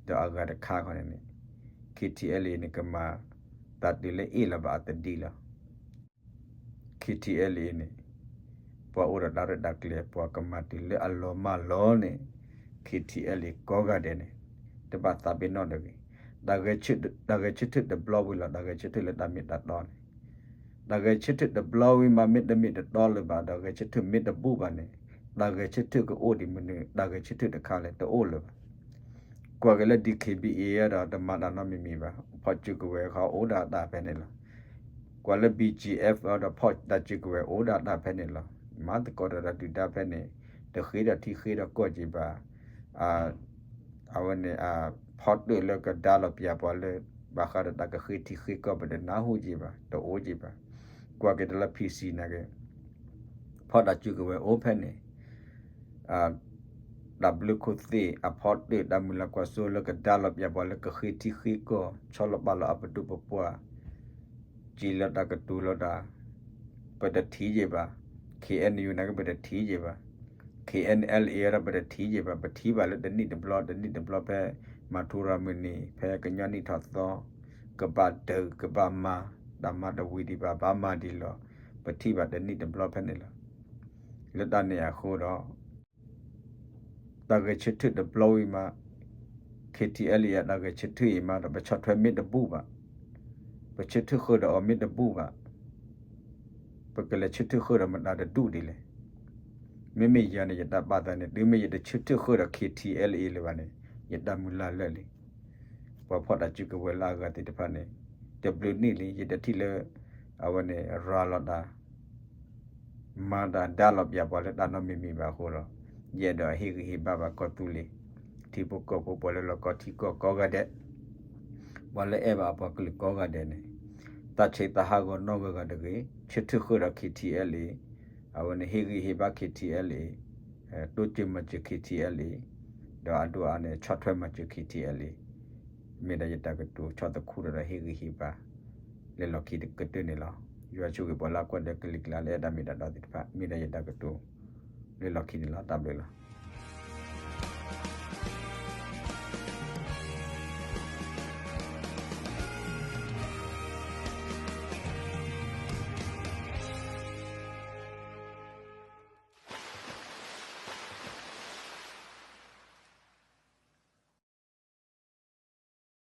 ဒီးအဂၤတခါခီန့ၣ်န့ၣ် ခ့ၣ်ထံၣ်အဲလ်အ့ၣ် န့ၣ် ကမၤသးတုၤလၢအ့ၣ်လီၤဘၣ်အတဒံလီၤ. ခ့ၣ်ထံၣ်အဲလ်အ့ၣ် န့ၣ် ပှၤအိၣ်ဒီးတၢ်ရဲၣ်တၢ်ကျဲၤ ပှၤကမၤတုၤလၢအလီၤမၢ်လီၤန့ၣ် ခ့ၣ်ထံၣ်အဲလ်အ့ၣ် ကိးဂၤဒဲးန့ၣ် တဘၣ်သးပ့ၤနီၣ်တဂ့ၤ. တၢ်ဂဲၤဆၢထၢၣ်တဘျီဝံၤလီၤ. တၢ်ဂဲၤဆၢထၢၣ်လၢတၢ်မ့ၢ်တၢ်တီန့ၣ် တၢ်ဂဲၤဆၢထၢၣ်တဘျီဝံၤမး မ့တမ့ၢ်တတီလၢၤဘၣ်. တၢ်ဂဲၤဆၢထၢၣ်မ့ၢ်တဘူးဘၣ်န့ၣ် တၢ်ဂဲၤဆၢထၢၣ်ကအိၣ်ဒံးမနုၤ တၢ်ဂဲၤဆၢထၢၣ်တခါလဲၣ် တအိၣ်လၢၤဘၣ်. ကွၢ်က့ၤလၢ DKBA ဒီးတမၤတၢ်နီတမံၤမံၤဘၣ်. ဖီၣ်စုကဝဲၤဃီအိၣ်ဒၣ်တၢ်ဖဲန့ၣ်လီၤ. ကွၢ်လၢ BGF ဒီးဖီၣ်တၢ်စုကဝဲၤအိၣ်ဒၣ်တၢ်ဖဲန့ၣ်လီၤ. မၤသကိးဒီးတၢ်ဒုၣ်ဒါဖဲန့ၣ် တဃ့ဒီးထံဃ့ဒီးကီၢ်က့ၤဘၣ်. အဝဲန့ၣ် ဖီတၢၣ်လၢကဒါလီၤပျၢၤပှၤလၢ ဘၣ်ဃးဒီးတၢ်ကဃ့ထံဃ့ကီၢ် ပတနၢ်ဟူက့ၤဘၣ် တအိၣ်က့ၤဘၣ်. ကွၢ်က့ၤတၢ်လၢ PC နာ်က့ ဖီၣ်တၢ်စုကဝဲၤအိၣ်ဖဲန့ၣ် တၢ်ဘျုးခိၣ်သ့ၣ်အဖီတၢၣ် တၢ်မုၢ်လၢ်ကွၢ်စိလၢကဒါလီၤပျၢၤပှၤလၢကဃ့ထံဃ့ကီၢ် ဆီလီၤပာ်လီၤအပဒိၣ်ပပှၢ် စံးလီၤတၢ်ကတိၤလီၤတၢ် ပတထံၣ်က့ၤဘၣ်. KNU နာ်က့ ပတထံၣ်က့ၤဘၣ်. K N L A ဒီးပတထံၣ်ယဲၢ်ဘၣ်, ပထံၣ်ဘၣ်လၢတနံၣ်တဘျီ တနံၣ်တဘျီဖဲ မၤထူရၤမုၢ်နံၤ ဖဲကညီနံၣ်ထီၣ်သီ ကဘၣ်ဒုးကဘၣ်မၤ တၢ်မၤတဝံၤဒံးဘၣ် ဘၣ်မၤဒံးလီၤ. ပထံၣ်ဘၣ်တနံၣ်တဘျီဖဲန့ၣ်လီၤ. လၢတၢ်န့ၣ်အဃိဒီး တၢ်ဂဲၤဆၢထၢၣ်တဘျီဝံၤမး K T L A အတၢ်ဂဲၤဆၢထၢၣ်အံၤမးဒီး ပဆီၣ်ထွဲမ့ၢ်တဘူၣ်ဘၣ်, ပဆၢထၢၣ်ဃုာ်ဒီးအီၤမ့ၢ်တဘူၣ်ဘၣ်, ပကလဲၤဆၢထၢၣ်ဃုာ်ဒီးမတၤတဒူၣ်ဒ်လဲၣ်. မ့မ့ၢ်ယၤန့ၣ် ယတၢ်ပာ်သးန့ၣ် တုၤမ့ၢ်ယတဆၢထၢၣ်ဃုာ်ဒီး K T L A လၢၤဘၣ်န့ၣ် ယတၢ်မုၢ်လၢ်လၢာ်လံ. ပှၤဖီၣ်တၢ်စုကဝဲၤလၢအဂၤသ့ၣ်တဖၣ်န့ၣ် တဘျုးနံၣ်လံ ယတထံၣ်လၢ အဝဲန့ၣ် ရၤလီၤတၢ် မၤတၢ်ဒါလီၤပျၢၤပှၤလၢတၢ်နီတမံၤမံၤဘၣ်အဃိဒီး ယအဲၣ်ဒိးဟ့ၣ်ဂံၢ်ဟ့ၣ်ဘါဘၣ်ကီၢ်သူလ့ၤ ထံဖိကီၢ်ဖိ ပှၤလၢလီၢ်ကီထံကီၢ်ကိးဂၤဒဲး, ပှၤလၢအဲၣ်ဘၣ်အပှၤကလုာ်ကိးဂၤဒဲးန့ၣ် သးဆံးသးဟးဂီၤနီတဂၤဂၤတဂ့ၤ, ဆၢထၢၣ်ဃုာ်ဒီး K T L A, အဝဲန့ၣ်ဟ့ၣ်ဂံၢ်ဟ့ၣ်ဘါ K T L A, တိစၢၤမၤစၢၤ K T L A, ဒီးအဒိၣ်အါန့ၣ် ဆီၣ်ထွဲမၤစၢၤ K T L A, မ့ၢ်ဒၣ်ယတၢ်ကတိၤဆီၣ်သခူဒီးဟ့ၣ်ဂံၢ်ဟ့ၣ်ဘါ လၢလီၢ်ခံကတၢၢ်န့ၣ်လီၤ. ယွၤဆိၣ်ဂ့ၤပှၤလၢအကွၢ်ဒီးကလံၤကျါလၢအဲၣ်တၢ်မ့ၢ်တၢ်တီသ့ၣ်တဖၣ် မ့ၢ်ဒၣ်ယတၢ်ကတိၤ လၢလီၢ်ခံန့ၣ်လီၤ. တၢ်ဘျုးလီၤ.